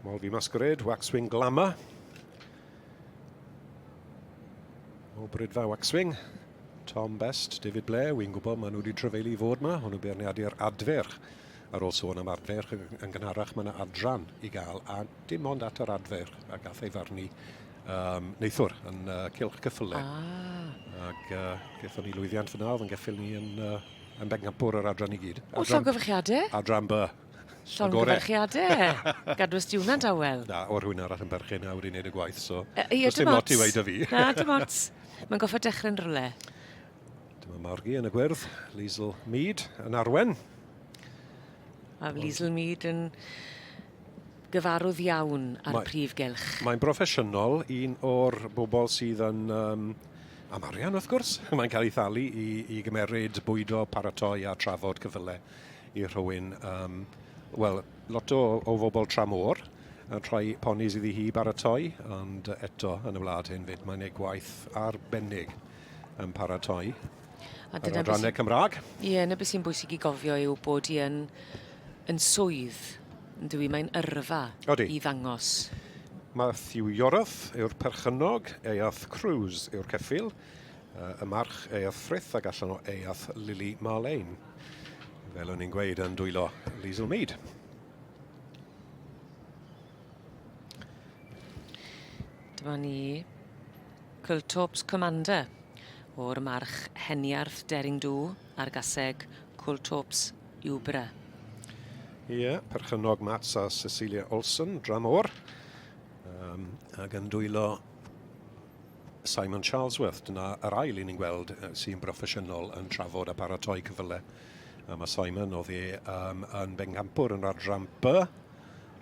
Molvi Masquerade, Waxwing Glamour. O Brydfa Waxwing, Tom Best, David Blair, wy'n gwybod maen nhw wedi trefeili i fod yma, ond nhw'n beirniadu'r adferch. Ar ôl sôn am adferch yn gynharach, mae yna adran i gael, a dim ond at yr adferch a gath ei farnu um, neithwr yn uh, Cylch Cyffyle. Ah. Ac uh, gaethon ni lwyddiant fyna, oedd yn geffyl ni yn, uh, yn bencampwr yr adran i gyd. O, llongyfarchiadau? Adran B. Llongyfarchiadau! Gadw sti hwnna'n dawel. Na, o rhywun arall yn berchen a wedi wneud y gwaith, so uh, ie, does dim lot i weid o fi. Na, dim ots. Mae'n goffa dechrau'n rhywle. Dyma Margie yn y gwyrdd, Liesl Mead yn arwen. A Liesl Mead yn gyfarwydd iawn ar Mae, prif gylch. Mae'n broffesiynol, un o'r bobl sydd yn um, am arian wrth gwrs. Mae'n cael ei thalu i, i gymeryd bwydo, paratoi a trafod cyfyle i rhywun. Um, Wel, lot o, o fobl tramor yn rhoi ponis iddi hi baratoi, ond eto yn y wlad hyn fyd, mae'n ei gwaith arbennig yn paratoi. A Yr dyna beth adrannau Cymraeg. Ie, yeah, 'na beth sy'n bwysig i gofio yw bod hi yn, yn swydd, yn dyw i, mae'n yrfa Odi. i ddangos. Matthew Yorath yw'r perchennog, Eath Cruz yw'r ceffyl, y march Eath Frith ac allan o Eath Lily Marlene. Fel o'n i'n gweud yn dwylo Liesl Mead. Dyma ni Cultorps Commander o'r march Heniarth Daring Do a'r gaseg Cultorps Iwbra. Ie, yeah, perchennog Mats a Cecilia Olsen, dramor, um, ac yn dwylo Simon Charlesworth. Dyna yr ail un ni'n gweld sy'n broffesiynol yn trafod a paratoi cyfyle. A mae Simon, oedd e um, yn bencampwr yn adran B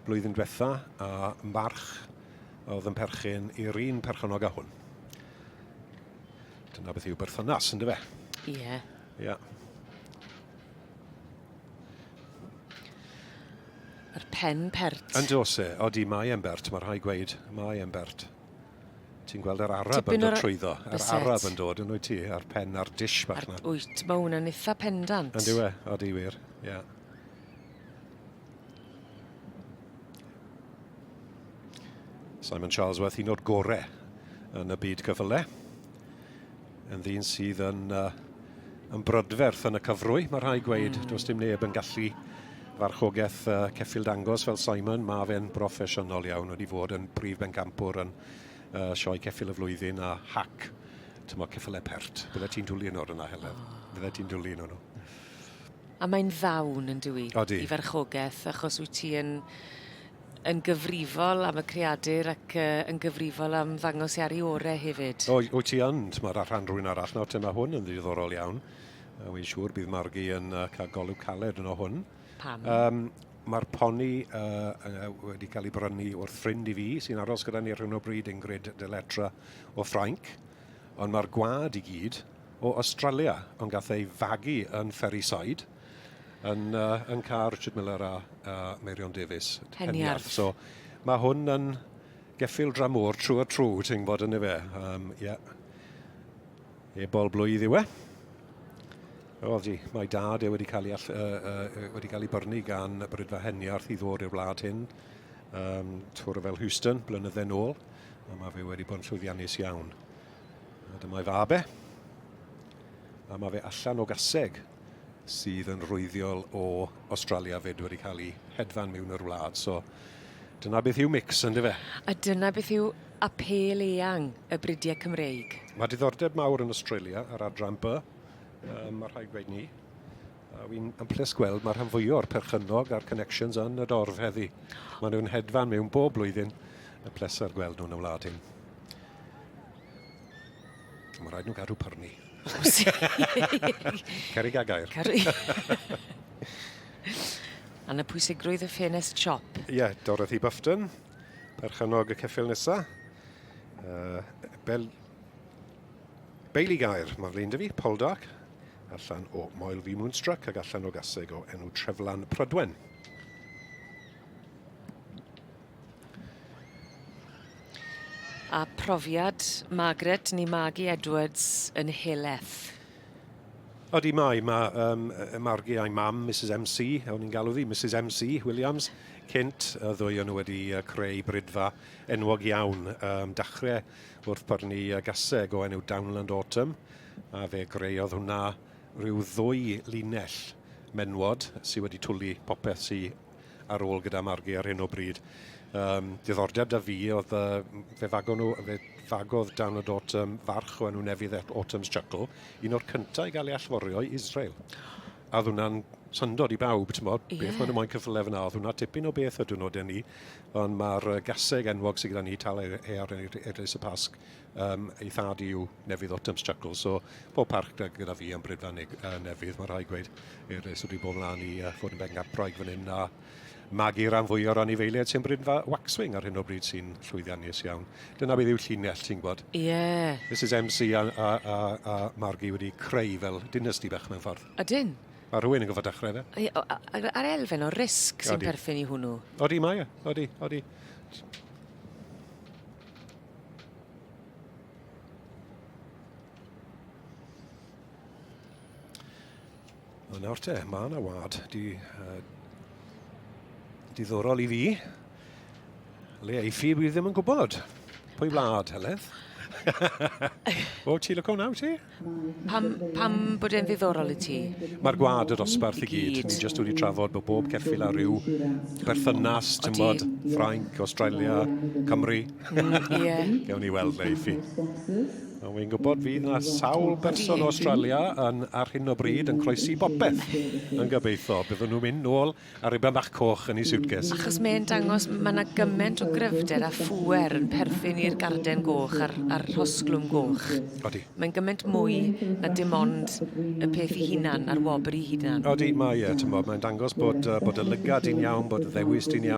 blwyddyn diwetha, a march oedd yn perchyn i'r un perchennog â hwn. Dyna beth yw berthynas, ynddo fe? Ie. Yeah. Ie. Yeah. Yr pen pert. Yn dos e, odi, mae e'n bert, mae rhai gweud, mae e'n bert. Ti'n gweld yr Arab yn dod trwyddo. Yr Arab yn dod, yn wyt ti, a'r pen a'r dish bach na. Wyt, mae hwnna'n eitha pendant. Yn dyw e, odi wir, ie. Yeah. Simon Charlesworth, un o'r gore yn y byd cyffyle. Yn ddyn sydd yn, uh, yn brydferth yn y cyfrwy, mae rhai gweud. Mm. Does dim neb yn gallu farchogaeth uh, ceffyl dangos fel Simon. Mae fe'n broffesiynol iawn, wedi fod yn brif bencampwr yn uh, sioe ceffyl y flwyddyn a hac. Tymo ceffylau pert. Bydde ti'n dwlu yn o'r yna, Helen. Oh. Bydde ti'n dwlu yn nhw. A mae'n ddawn yn dyw 'i? Odi. I farchogaeth achos wyt ti yn yn gyfrifol am y creadur ac yy yn gyfrifol am ddangos e ar 'i ore hefyd. O wyt ti yn t'mod ar rhan rhywun arall nawr te ma' hwn yn ddiddorol iawn. A wi'n siŵr bydd Margi yn uh, cael golwg caled yno hwn. Pam? Um, Mae'r poni uh, uh, wedi cael ei brynu wrth ffrind i fi sy'n aros gyda ni ar hyn o bryd, Ingrid Deletra o Ffrainc. Ond mae'r gwad i gyd o Australia, ond gath ei fagu yn Ferryside, yn, uh, yn car Richard Miller a uh, Meirion Davies. Heniarth. So mae hwn yn geffyl dramor trwy a trwy, ti'n gwybod yn efe. Um, yeah. Ebol blwydd yw e. O, di, mae dad e wedi cael ei, all, uh, uh, wedi cael ei byrnu gan Brydfa Heniarth i ddod i'r wlad hyn. Um, Tŵr fel Houston, blynydde nôl. A mae fe wedi bod yn llwyddiannus iawn. A dyma'i fab e. A mae fe allan o gaseg sydd yn rwyddiol o Australia fyd wedi cael ei hedfan mewn i'r wlad. So dyna beth yw mix, ynddo fe? A dyna beth yw apêl eang y bridiau Cymreig. Mae diddordeb mawr yn Australia ar adran B, um, mae rhaid gweud ni. A wy'n ymbles gweld mae rhan fwyaf o'r perchennog a'r connections yn y dorf heddi. Maen nhw'n hedfan mewn bob blwyddyn. Y pleser gweld nhw'n y wlad hyn. Mae rhaid nhw gadw pyrni. Cerig a gair. Cerig. A na pwysigrwydd y ffenest siop. Ie, yeah, Dorothy Bufton, perchennog y ceffyl nesa. Uh, Bel... Bailey Gair, mae'n flin dy fi, Poldark, allan o Moel V Moonstruck ac allan o gaseg o enw Treflan Prydwen. A profiad Margaret neu Margie Edwards yn helaeth. Odi mae, mae Margie a'i mam, Mrs MC, o'n i'n galw ddi, Mrs MC Williams, cynt, y ddwy o'n nhw wedi creu bridfa enwog iawn. Dachrau wrth prynu gaseg o enw Downland Autumn, a fe greodd hwnna rhyw ddwy linell menwod sydd wedi twlu popeth sydd ar ôl gyda Margie ar hyn o bryd. Diddordeb da fi oedd fe fagon nhw, fe fagodd Downland Autumn farch o enw Nefydd Autumn's Chuckle, un o'r cyntaf i gael ei allforio i Israel. A oedd hwnna'n syndod i bawb, ti'n bod, yeah. Beth maen nhw moyn cyffyle fyna, oedd hwnna tipyn o beth y diwrnodau ni, ond mae'r gaseg enwog sydd gyda ni, tal ar Eglwys y Pasg, ei thad i yw Nefydd Autumn's Chuckle, so pob parch gyda fi am Brydfa Nefydd, mae rhaid gweud, Eglwys wedi bod mlaen i fod yn bencampwraig fan hyn a magu rhan fwy o'r anifeiliaid sy'n Brynfa Waxwing ar hyn o bryd sy'n llwyddiannus iawn. Dyna beth yw llinell, ti'n gwybod. Ie. Yeah. Mrs MC a, a, a, a Margie wedi creu fel dynasty bach mewn ffordd. Ydyn. Mae rhywun yn gorfod dechrau fe. A'r elfen o risg sy'n perthyn i hwnnw. Odi, mae e. Odi, odi. Wel nawr te, mae yna wad di, diddorol i fi. Le eifi, fi ddim yn gwybod. Pwy wlad, Heledd? O, ti lyco nawr, ti? Pam, pam bod e'n ddiddorol i ti? Mae'r gwad y dosbarth i gyd. Ni jyst wedi trafod bod bob ceffyl a rhyw berthynas, ti'n bod, Ffrainc, Australia, Cymru. Ie. Gewn ni weld le eifi. Ond wi'n gwybod fydd 'na sawl person o Australia yn, ar hyn o bryd yn croesi bopeth yn gobeithio. Byddwn nhw'n mynd nôl ar ribben bach coch yn eu suitcase. Achos mae'n dangos, mae yna gymaint o gryfder a phŵer yn perthyn i'r garden goch a'r, a'r rhosglwm goch. Odi. Mae'n gymaint mwy na dim ond y peth i hunan a'r wobr i hunan. Odi, mae e, ti'n bod, mae'n dangos bod, bod y lygad i'n iawn, bod y ddewis di'n iawn.